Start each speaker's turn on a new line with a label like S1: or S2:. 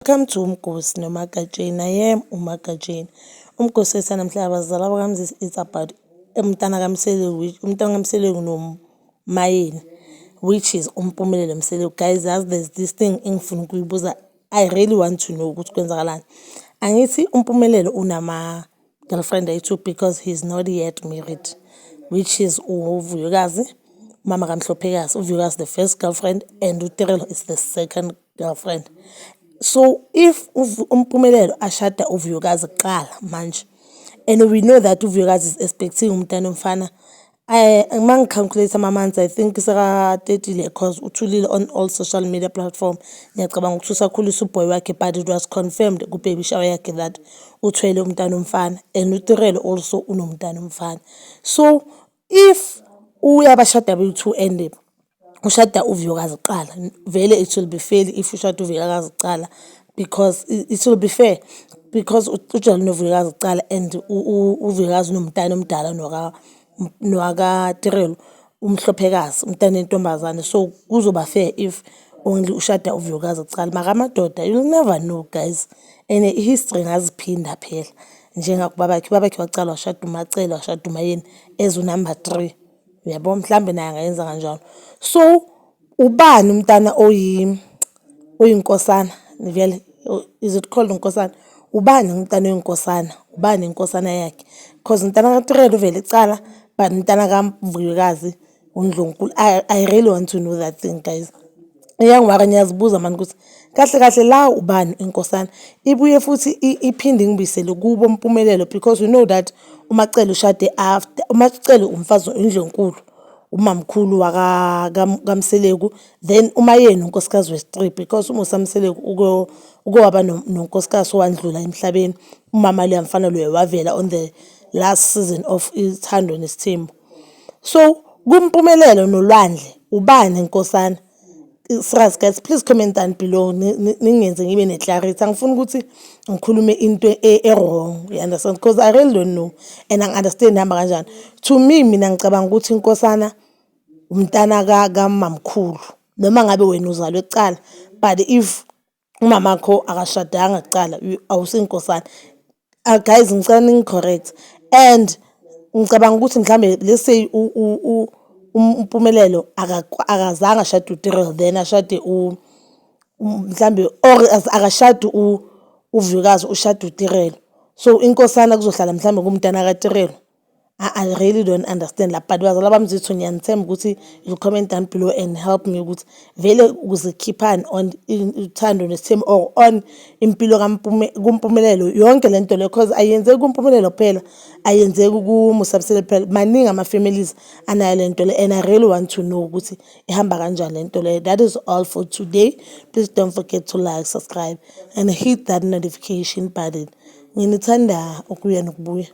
S1: Welcome to Umgosi noMagatsheni. I am uMagatsheni. Umgosi wethu namhlanje, abazala bakaMzisi, it's about umntana kaMseleku, umntana kaMseleku noMayeni, which is uMpumelelo Mseleku. Guys, yazi, there's this thing engifuna ukuyibuza. I really want to know ukuthi kwenzakalani. Angithi uMpumelelo unama-girlfriend ayi-two because he's not yet married, which is uVuyokazi, umama kaMhlophekazi. UVuyokazi the first girlfriend and uTirelo is the second girlfriend. So if uMpumelelo ashada uVuyokazi kuqala manje, and we know that uVuyokazi is expecting umntana omfana, uma ngi-calculate ama-months, I think seka-30, 'cause uthulile on all social media platform. Ngiyacabanga ukuthi usakhulisa u-boy wakhe, but it was confirmed ku-baby shower yakhe that uthwele umntana omfana, and uTirelo also unomntana omfana. So if uyabashada beyi-two and ushada uVuyokazi kuqala, vele it will be fair if ushada uVuyokazi kuqala, because it will be fair because ujwayele noVuyokazi kuqala and uVuyokazi unomntana omdala nowakaTirelo, uMhlophekazi, umntana wentombazane. So kuzoba fair if only ushada uVuyokazi kucala. Mara amadoda, you'll never know, guys, and i-history ingaziphinda phela njengakubabakhe. Ubabakhe wacala washada uMacele, washada uMayeni as u-number three, uyabo? Mhlambe naye angayenza kanjalo. So ubani umntana oyinkosana vele? Is it called inkosana? Ubani umntana oyinkosana? Ubani inkosana yakhe? 'Cause umntana kaTirelo uvele ecala, but umntana kaVuyokazi uNdlunkulu. I really want to know that thing, guys. Iyangi-worry, ngiyazibuza mani ukuthi kahle kahle la ubani inkosana. Ibuye futhi iphinde ingibuyisele kubo Mpumelelo, because we know that uMacele ushade after. UMacele umfazi indlunkulu, umamkhulu kaMseleku, then uMayeni unkosikazi wesi-three, because uMusa Mseleku uke waba nonkosikazi owandlula emhlabeni. Umama loya mfana loya wavela on the last season of Uthando Nesithembu. So kuMpumelelo noLwandle, ubani inkosana? Serious guys, please comment down below, ningenze ngibe ne-clarity. Angifuni ukuthi ngikhulume into e-wrong, you understand? Because I really don't know and angi-understand ihamba kanjani. To me, mina ngicabanga ukuthi inkosana umntana kamamkhulu, noma ngabe wena uzalwe kucala, but if umamakho akashadanga kucala, awusinkosana. Guys, ngicela ningi-correct. And ngicabanga ukuthi mhlambe, let's say uMpumelelo akazange ashade uTirelo, then ashade mhlambe, or akashadi uVuyokazi, ushade uTirelo. So inkosana kuzohlala mhlambe kumntana kaTirelo. I really don't understand la, but bazala bami zitho, ngiyanithemba ukuthi you'll comment down below and help me ukuthi vele uzikhiphani on Uthando Nesithembu or on impilo kuMpumelelo yonke le nto le, 'cause ayenzeki kuMpumelelo kuphela, ayenzeki kuMusa Mseleku kuphela. Maningi ama-families anayo le nto le and I really want to know ukuthi ihamba kanjani le nto le. That is all for today. Please don't forget to like, subscribe and hit that notification button. Nginithanda ukuya nokubuya.